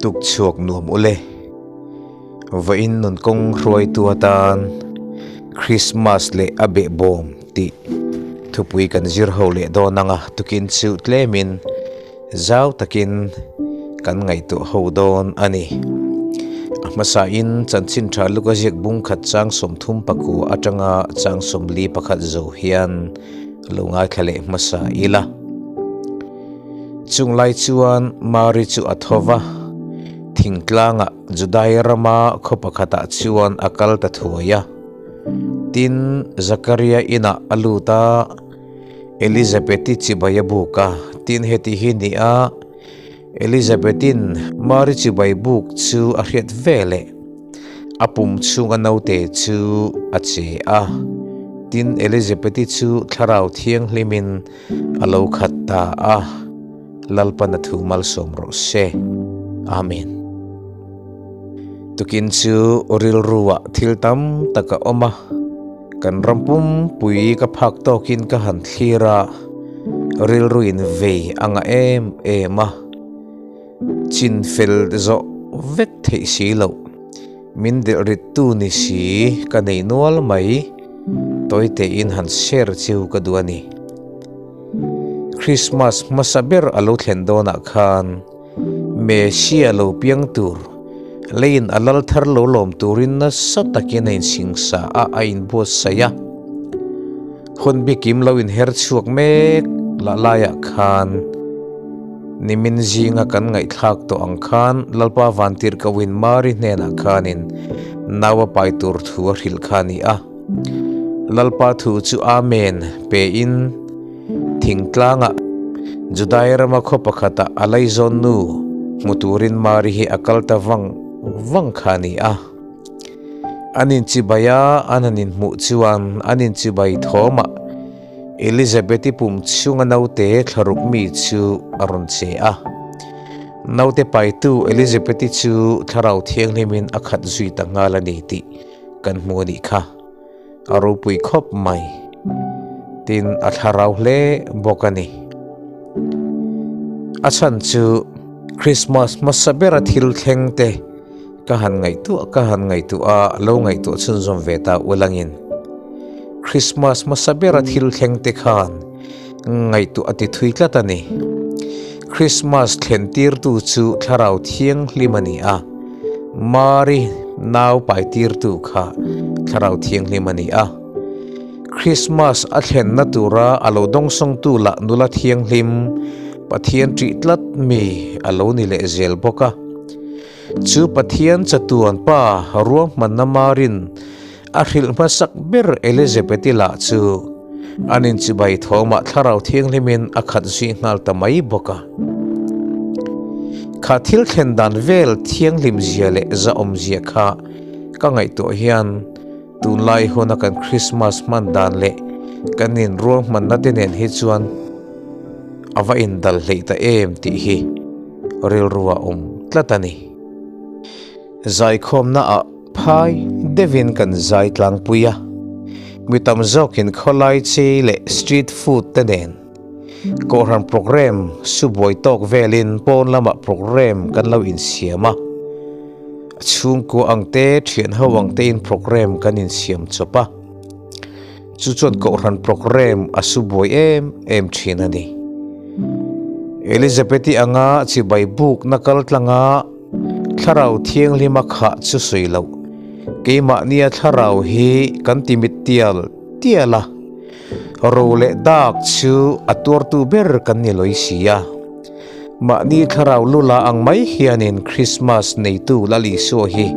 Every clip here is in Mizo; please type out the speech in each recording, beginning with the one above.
Tuk chhuak nuam ule. Vawiin nun kawng hruaitu atan Krismas leh a behbawm tih thupui kan zir ho leh dawn anga tukin chu tlemin zau takin kan ngaihtuah ho dawn a ni. A hmasain chanchin tha luk a ziak bung khat chang 30 pakua atanga chang 41 zo hian lo ngaithla leh hmasa ila. Chung lai chuan Mari chu a tho va, thingtlangah Judai rama khaw pakhatah chuan a kal ta thuai a. Tin, Zakaria inah a lut a, Elizabeth-i chibai a buk a. Tin, heti hi ni a, Elizabeth-in Mari chibai buk chu a hriat veleh a pum chhunga naute chu a che a. Tin, Elizabeth-i chu Thlarau Thianghlimin a lo khat ta a, Lalpan a thu malsawm rawh se. Amen. Tukin chu rilruah thil tam tak a awm a, kan ram pumpui ka phak tawkin ka han thlir a, rilruin vei a ngah em em a, chin fel zawh vek theih si loh, min delh rittu ni si ka nei nual mai. Tawitein han share chiu ka duh a ni. Christmas hmasa ber a lo thlen dawnah khan Messia lo piang tur, leiin a lal thar lo lawm turin nasa takin a insingsa a, a inbuatsaih a. Hun bikim lo inher chhuak mek lah laiah khan nimin zinga kan ngaihthlak tawh ang khan Lalpa Vantirhkohin Mari hnenah khanin nau a pai tur thu a hrilh kha a ni a. Lalpa thu chu Amen pein thingtlangah Judai rama khaw pakhatah a laizawn nu hmu turin Mari hi a kal ta vang vang kha a ni a. An inchibai a, an han inhmuh chuan an inchibai thawmah Elizabeth-i pum chhunga naute thlaruk mi chu a rawn che a. Naute paitu Elizabeth-i chu Thlarau Thianghlimin a khat zui ta nghal a ni tih kan hmu a nih kha. A ropui khawp mai. Tin, a thlarau hle bawk a ni. A chhan chu Krismas hmasa bera thil thleng te Ka han ngaihtuah ka han ngaihtuah a, lo ngaihtuah chhunzawm ve ta ulangin Christmas hmasa bera thil thleng te khan ngaihtuah a ti thui tlat a ni. Christmas thlen tirtu chu Thlarau Thianghlim a ni a, Mari nau pai tirtu kha Thlarau Thianghlim a ni a. Christmas a thlenna tura a lo dawngsawngtu lah nula thianghlim Pathian ṭih tlat mi a lo ni leh zel bawk a. Chu Pathian chatuan pa ruahmanna marin a hrilh hmasak ber Elizabeth-i lah chu an inchibai thawmah Thlarau Thianghlimin a khat zui nghal ta mai bawk a. Kha thil thlen dan vel thianghlim zia leh zahawm zia kha ka ngaihtuah hian tunlai huna kan Krismas hman dan leh kan inruahmanna te nen hi chuan a va indal hleih ta em tih hi rilru a awm tlat a ni. Zaikhawmna ah phai deuhin kan zai tlangpui a, mi tam zawkin khawlai chei leh street food te nen Kohhran programme subuai tawk velin pawn lamah programme kan lo insiam a, chhungkua ang te thian ho ang tein programme kan insiam chawp a, Chu chuan Kohhran programme a su buai em em thin a ni. Elizabeth-i anga chibai bukna kal tlanga Thlarau Thianghlima khah chu sawi loh, keimahnia Thlarau hi kan ti mit tial tial a, ro leh dak chu a tuartu ber kan ni lawi si a. Mahni Thlarau lula ang mai hianin Krismas neitu Lal Isua hi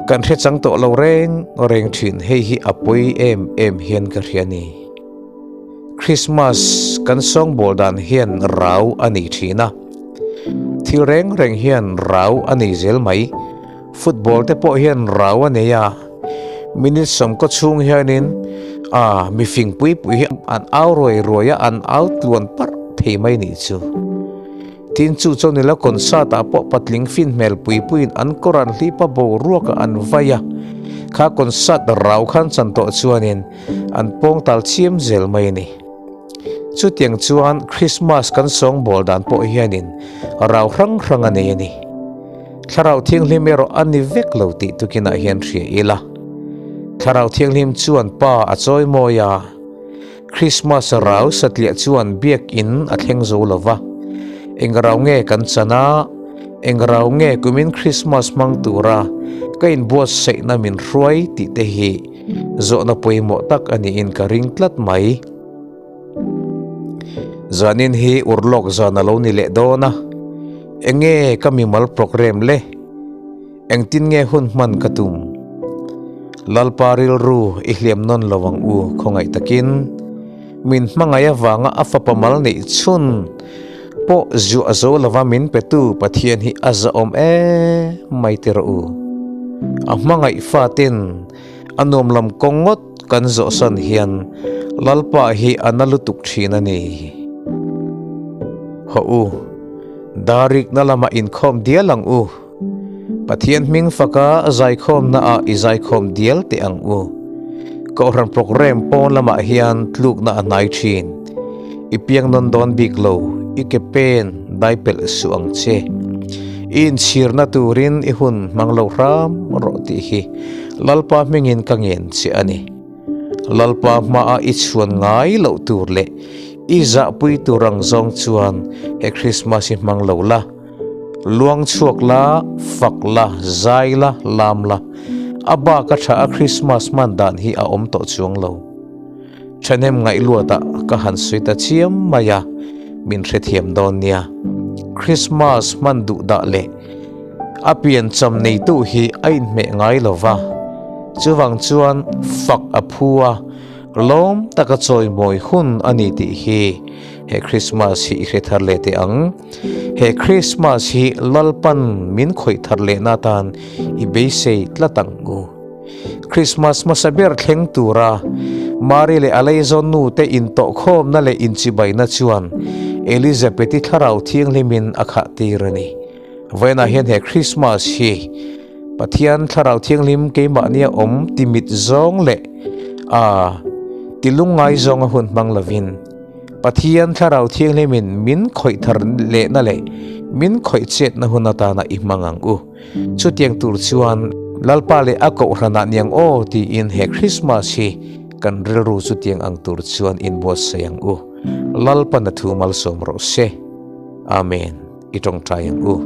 Kan hre chang tawh lo reng reng thin, hei hi a pawi em em hian ka hria ni. Christmas kan sawngbawl dan hian rau a nei thin a, thil reng reng hian rau a nei zel mai. Football te pawh hian rau a nei a, minute sawmkaw chhung hianin a mi fing pui pui hi an au ruai ruai a, an au tluan parh thei mai nih chu. Tin chu chuan nila concert ah pawh patling fin hmel pui puiin an kawr an hlip a boruak ah an vai a, kha concert rau khan chan tawh chuanin an pawng tal chiam zel mai a ni. Chutiang chuan Christmas kan sawngbawl dan pawh hianin rau hrang hrang a nei a ni. Thlarau Thianghlim erawh a ni vek lo tih tukinah hian hria ila. Thlarau Thianghlim chuan Pa a chawi mawi a, Krismas rau satliah chuan biakin a thleng zo lo va. Eng rau nge kan chan a, eng rau nge kumin Krismas hmang tura ka inbuatsaihna min hruai tih te hi zawhna pawimawh tak a niin ka ring tlat mai. Zanin hi urlawk zan a lo ni leh dawn a, enge ka mimal programme le? Engtin nge hun hman ka tum? Lalpa rilru i hliam nawn lo ang u khawngaih takin. Min hmangaih avanga a fapa mal neih chhun pawh zuah zo lova min petu Pathian hi a zahawm em mai ti rawh u. A hmangaih fatin A nuam lam kawng ngawt kan zawhsan hian Lalpa hi a na lutuk thin a ni. Hawh u, darikna lamah inkhawm dial ang u. Pathian hming faka zaikhawmna ah i zaikhawm dial teh ang u. Kohhran programme pawn lamah hian tlukna a hnai thin. I piang nawn dawn bik lo, i ke pen dai pelh suh ang che. I inchhirna turin i hun hmang lo hram rawh tih hi Lalpa hmingin ka ngen che a ni. Lalpa hmaah i chhuan ngai loh tur leh i zahpui tur ang zawng chuan he Krismas hi hmang lo la. Luang chhuak la, fak la, zai la, lam la. A bak a tha a Krismas hman dan hi a awm tawh chuang lo. Thahnem ngaihluatah ka han sawi ta chiam mai a, min hrethiam dawn nia. Krismas hman duh dah leh a piancham neitu hi a inhmeh ngai lo va, chuvang chuan fak a phu a, lawm taka chawimawi hun a ni tih hi he Krismas hi i hre thar leh teh ang. He Krismas hi Lalpan min khawih thar lehna atan i beisei tlat ang u. Krismas hmasa ber thleng tura Mari leh a leizawn nute intawhkhawmna leh inchibaina chuan Elizabeth-i thlarau thianghlimin a khah tir a ni. Vawiinah hian he Krismas hi Pathian thlarau thianghlim keimahnia awm timit zawng leh a tilungngai zawnga hun hmang lovin Pathian thlarau thianghlimin min khawih thar lehna leh min khawih chetna hun atana i hmang ang u. Chutiang tur chuan Lalpa leh a kohhranah niang aw tiin he Krismas hi kan rilru chutiang ang tur chuan inbuatsaih ang u. Lalpa na thu malsawm rawh se. Amen. I tawngtai ang u.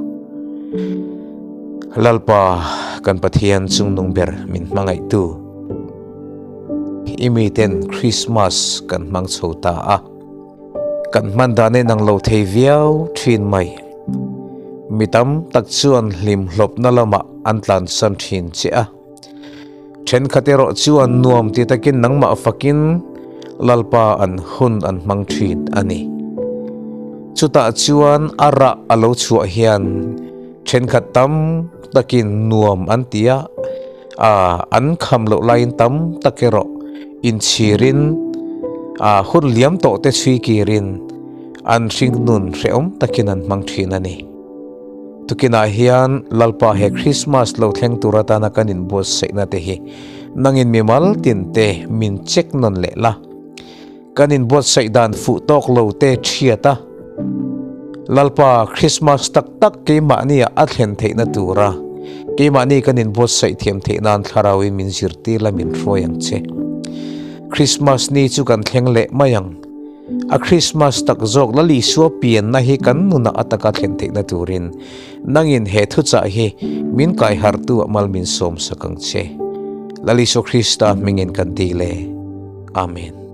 Lalpa kan Pathian chungnung ber min hmangaihtu. I miten Krismas kan hmang chho ta a. Kan hman dan in ang lo thei viau thin mai. Mi tam tak chuan hlim hlawpna lamah an tlansan thin che a. Thenkhat erawh chuan nuam ti takin nangmah fakin Lalpa an hun an hmang thin a ni. Chutah chuan a rah a lo chhuah hian thenkhat tam takin nuam an ti a, A an kham loh laiin tam tak erawh inchhirin a hun liam tawh te chhui kirin an hringnun hrehawm takin an hmang thin a ni. Tukinah hian Lalpa he Krismas lo thleng tur atana kan inbuatsaihna te hi nangin mimal tin te min check nawn leh la. Kan inbuatsaih dan fuh tawk lo te thiat a, Lalpa Krismas tak tak keimahnia a thlen theihna tura keimahni kan inbuatsaih thiam theih nan thlarauin min zirtir la min hruai ang che. Krismas ni chu kan thleng leh mai ang. A Krismas tak zawk Lal Isua pianna hi kan nunah a taka thlen theihna turin nangin he thuchah hi min kaihartu ah mal min sawmsak ang che. Lal Isua Krista hmingin kan dil e. Amen.